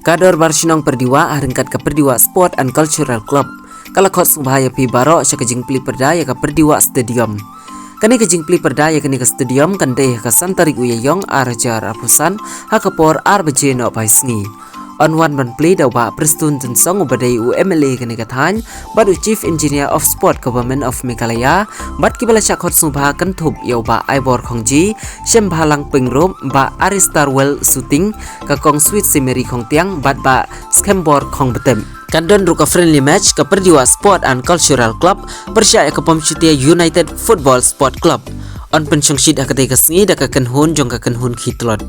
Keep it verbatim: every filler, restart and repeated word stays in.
Ka Dorbar Shnong Pyrdiwah ha ryngkat ka Pyrdiwah Sport and Cultural Club ka la khot sngewbha ïa phi baroh sha ka jingplie pyrda ïa ka Pyrdiwah Stadium. Kane ka jingplie pyrda ïa kane ka stadium kan dei ha ka san tarik u Ïaïong ar hajar arphew san ha ka por ar baje noh bai sngi. Yn wan ban plie da u Bah Prestone Tynsong uba dei u M L A kane ka thaiñ bad u Chief Engineer of Sport Government of Meghalaya bad kiba la shah khot sngewbha kynthup ïa u Bah Aibor Khongji, Shembhalang Pyngrope, Bah Aristarwell Suting, ka Kong Sweet Semery Khongtiang bad Bah Skembor Khongbtem. Kan don ruh ka friendly match ka Pyrdiwah Sport and Cultural Club pyrshah ïa ka Pamshutia United Football Sport Club. Yn pynshongshit ha katei ka sngi da ka kynhun jong ka kynhun Khitlot.